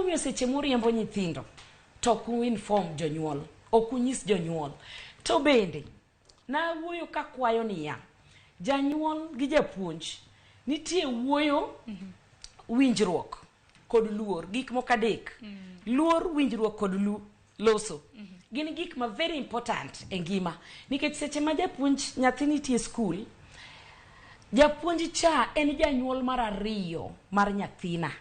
momiyo seche muriembo nyithindo to ok u-inform jonyuol, ok unyis jonyuol? To bende nawuoyo kakwayo niya, janyuol gi japuonj nitie wuoyo, winjruok kod luor, gik moko adek. Luor, winjruok kod loso gin gik ma very important e ngima, nikech seche ma japuonj nyathi nitie e skul, japuonj cha en janyuol mar ariyo mar nyathina,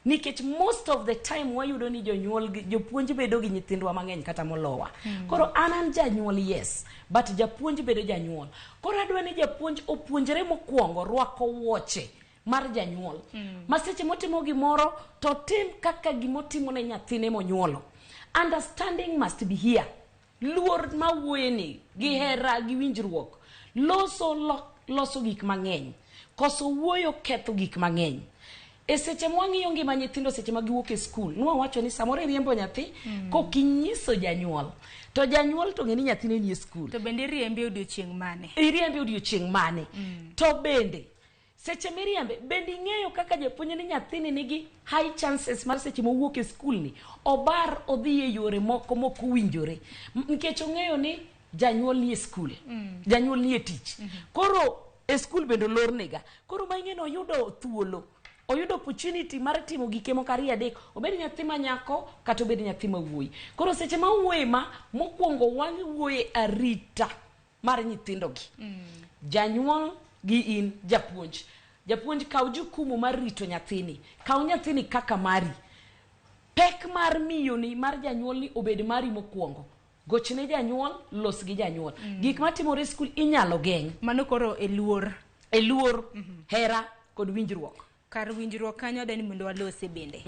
nikech most of the time wayudo ni jonyuol jopuonj bedo gi nyithindwa mang'eny kata molowa. Koro an janyuol, yes, but japuonj bedo janyuol. Koro adwa ni japuonj opuonjre mokwongo rwako wuoche mar janyuol, ma seche motimo gimoro to tim kaka gimotimo ne nyathine monyuolo. Understanding must be here. Luor mawuoye ni gi hera gi winjruok loso loso gik mang'eny. Koso wuoyo ketho gik mang'eny. E seche mwang'iyo ngima nyithindo seche ma giwuok e skul, nwawacho ni samoro iriembo nyathi kokinyiso janyuol, to janyuol to ng'e ni nyathine nie skul. To bende iriembe odiochieng' mane? Iriembe odiochieng' mane? To bende seche miriembe bende ing'eyo kaka japuonj ni nyathini nigi high chances mar seche mowuok e skul ni obar odhi e yore moko mok owinjore, nikech ong'eyo ni janyuol nie skul, janyuol nie tich. Koro e skul bende olornega. Koro ma ing'e ni oyudo thuolo, oyudo opportunity mar timo gike moko ariyo adek, obed nyathi ma nyako kata obed nyathi ma wuoyi. Koro seche ma wuoye, ma mokwongo wawuoye arita mar nyithindogi, janyuol gi in japuonj. Japuonj, kaw jukumu mar rito nyathini, kaw nyathini kaka mari. Pek mar miyoni mar janyuolni obed mari mokwongo. Gochne janyuol, los gi janyuol. Gik matimore e skul inyalo geng'. Mano koro e luor. E luor, hera kod winjruok. Kar winjruok kanyo adwa ni mondo walose bende.